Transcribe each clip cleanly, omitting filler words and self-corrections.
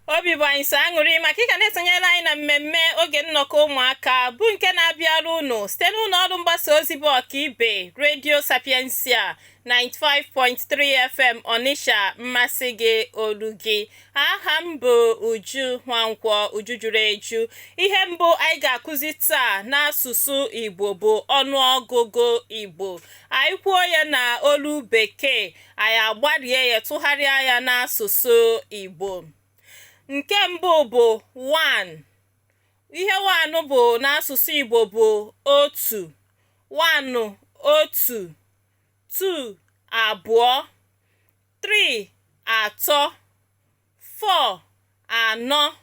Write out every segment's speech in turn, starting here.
Obi bụ anyị sọ aṅụrị maka ị ka na-esonyere anyị na mmemme oge nnọkọ ụmụaka, bụ nke na-abịara unu site n'ụlọ ọrụ mgbasa ozi bụ ọkaibe, Radio Sapientia 95.3 FM Onitsha, mmasị gị, olu gị. Aha m bụ Uju Nwankwọ, Uju juru eju. Ihe mbụ anyị ga-akụzi taa n'asụsụ Igbo bụ ọnụọgụgụ Igbo. Anyị kwuo ya na olu Bekee, anyị agbarie ya, tụgharịa ya n'asụsụ Igbo. Nke mbụ bụ 1. Ihe 1 bụ n'asụsụ Igbo bụ otu. 1, otu. 2, abụọ. 3, atọ. 4, anọ.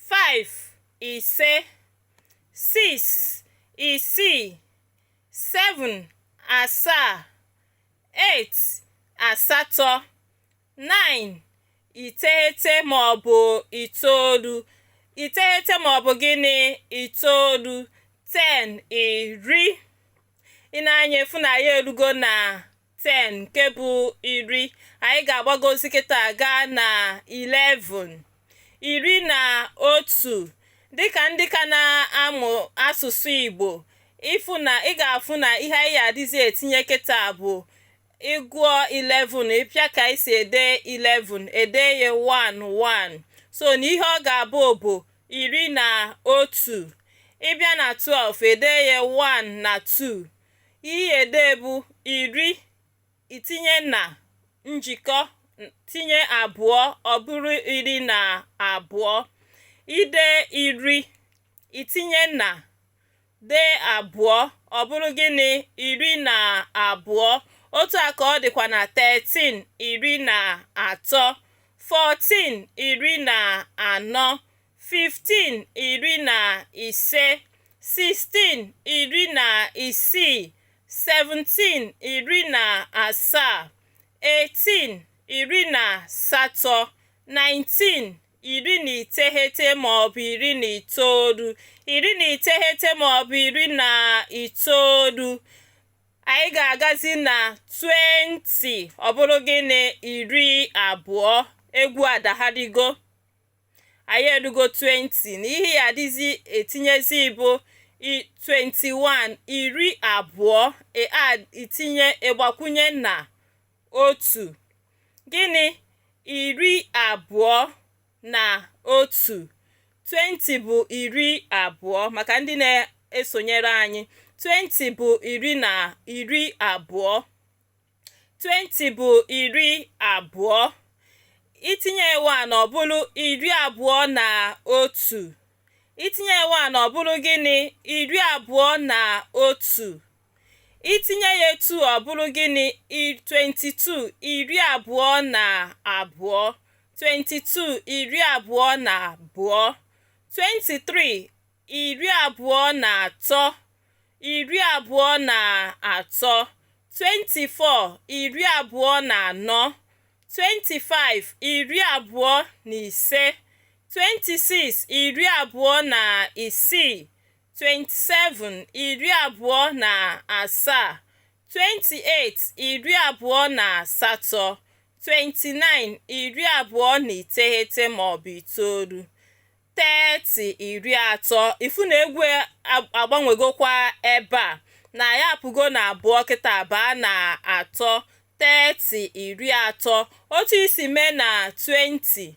5, ise. 6, isii. 7, asaa. 8, asatọ. 9, iteghete maọbụ itoolu. Iteghete maọbụ gịnị? Itoolu. 10, iri. Ị na-anya efu na ya erugo na 10, nke bụ iri. Anyị ga-agbagozi kịta gaa na 11, 11. Dịka ndị ka na-amụ asụsụ Igbo, ịfụ na ị ga-afụ na ihe anyị adịzi etinye kịta bụ ịgụọ 11, ịpịa ka esi ede 11, ede ya 1 1. So na ihe ọ ga-abụ bụ 11. Ịbịa na 12, ede ya 1 na 2. Ihe ede bụ iri, itinye na njikọ, tinye abụọ, ọ bụrụ 12. Ide iri, itinye na, dee abụọ, ọ bụrụ gịnị? 12. Otu a ka ọ dịkwa na 13, 13. 14, 14. 15, 15. 16, 16. 17, 17. 18, 18. 19, 19 maọbụ 19. 19 maọbụ 19. Anyị ga-agazi na 20, ọ bụrụ gịnị? 20. Egwu adagharigo, anyị erugo 20. Na ihe ya adịzi etinyezi bụ 21, 20, itinye, ịgbakwunye na otu. Gịnị? 21. 20 bụ 20. Maka ndị na-esonyere anyị, 20 bụ iri na 20. 20 bụ 20. Itinye 1, ọ bụrụ 21. Itinye 1, ọ bụrụ gịnị? 21. Itinye ya 2, ọ bụrụ gịnị? 22, 22. 22, 22. 23, 23. 23. 24, 24. 25, 25. 26, 26. 27, 27. 28, 28. 29, 29 maọbụ itoolu. 30, 30. Ifu na egwu agbanwegokwa ebe a, na ya apụgo na abụọ, kịta baa na atọ. 30, 30. Otu isi mee na 20,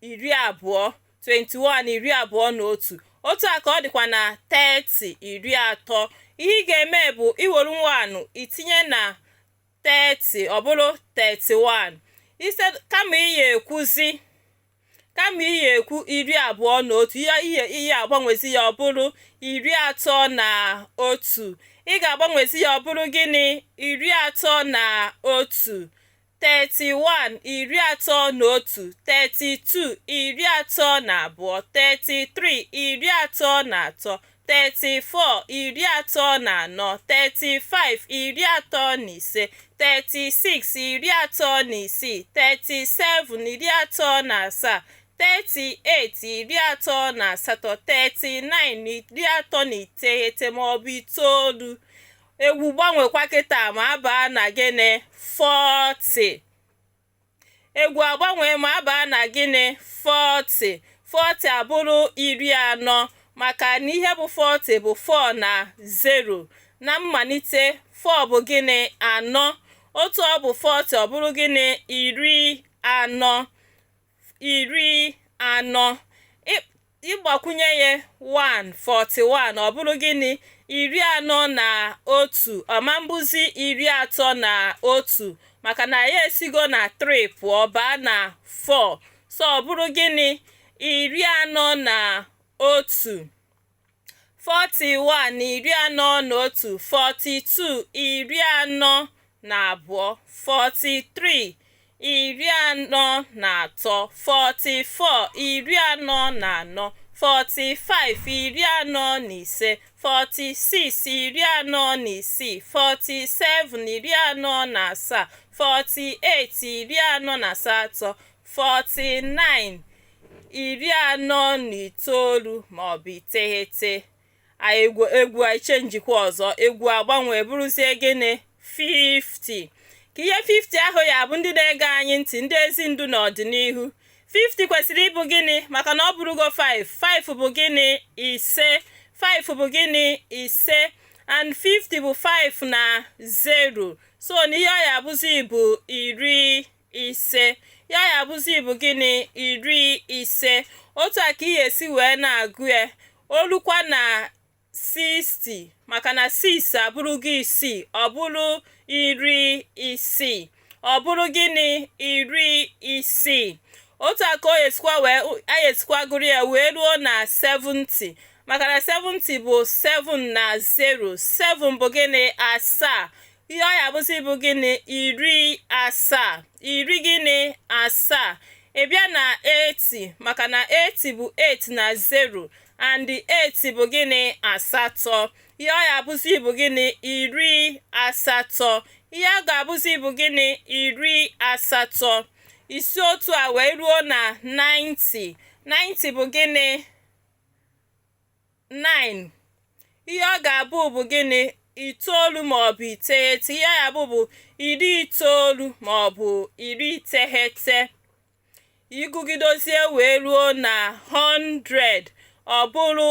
20, 21, 21, otu a ka ọ dịkwa na 30, 30. Ihe ị ga-eme bụ iwere 1 itinye na 30, ọ bụrụ 31. Instead, kama iyi ekwuzi, kama iyi ekwu 21, ihe ihe agbanwezi ya, ọ bụrụ 31. Ị ga-agbanwezi ya, ọ bụrụ gịnị? 31. 31, 31. 32, 32. 33, 33. 34, 34. 35, 35. 36, 36. 37, 37. 38, 38. 39, 39 maọbụ itoolu. Egwu gbanwekwa kịta ma abaa na gịnị? 40. Egwu agbanwe ma abaa na gịnị? 40. 40 abụrụ 40, maka na ihe bụ 40 bụ 4 na 0. Na mmalite, 4 bụ gịnị? Anọ. Otu ọ bụ 40, ọ bụrụ gịnị? 40. 40. Ịgbakwunye ya 1, 41, ọ bụrụ gịnị? 41. Ọma mbụzi 31, maka na ya esigo na 3 pụọ baa na 4. So ọ bụrụ gịnị? 41. 41, 41. 42, 42. 43, 43. 44, 44. 45, 45. 46, 46. 47, 47. 48, 48. 49, 49 maọbụ 9. Egwu egwu echenjikwa ọzọ, egwu agbanwe bụrụzie gịnị? 50. Ka ihe 50 ahụ ya bụ, ndị na-ege anyị ntị, ndị ezi ndu n'ọdịnihu, 50 kwesịrị ịbụ gịnị? Maka na ọ bụrụgo 5. 5 bụ gịnị? 5. 5 bụ gịnị? 5. And 50 bụ 5 na 0. So na ihe ọ ya abụzi bụ 50. Ya ya abụzi bụ gịnị? 50. Otu a ka ị ga-esi wee na-agụ ya olukwa na 60, maka na 6 abụrụgo isii, ọ bụrụ 60. Ọ bụrụ gịnị? 60. Otu a ka o esikwa wee anyị esikwa gụrụ ya wee ruo na 70, maka na 70 bụ 7 na 0. 7 bụ gịnị? Asaa. Ihe ọ ya abụzi bụ gịnị? 70. Iri gịnị? Asaa. Ị bịa na 80, maka na 80 bụ 8 na 0, and 8 bụ gịnị? Asatọ. Ihe ọ ya abụzi bụ gịnị? 80. Ihe a ga-abụzi bụ gịnị? 80. Isi otu a wee ruo na 90. 90 bụ gịnị? 9. Ihe ọ ga-abụ bụ gịnị? Itoolu maọbụ 9. Ihe ọ ga-abụ bụ 90 maọbụ 90. Ịgụgidozie wee ruo na 100, ọ bụrụ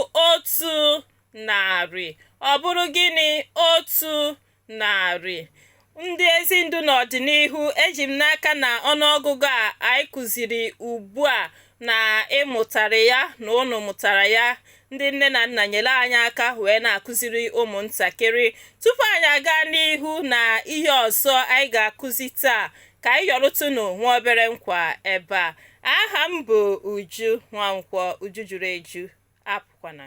100. Ọ bụrụ gịnị? 100. Ndị ezi ndụ n'ọdịnihu, eji m n'aka na ọnụọgụgụ a anyị kụziri ugbu a na ịmụtara ya, na unu mụtara ya. Ndị nne na nna, nyere anyị aka wee na-akụziri ụmụntakịrị. Tupu anyị aga n'ihu na ihe ọzọ anyị ga-akụzi taa, ka anyị yọrụtụnụ nwa obere nkwa ebe a. Aha m bụ Uju Nwankwọ. Uju juru eju, apụkwana.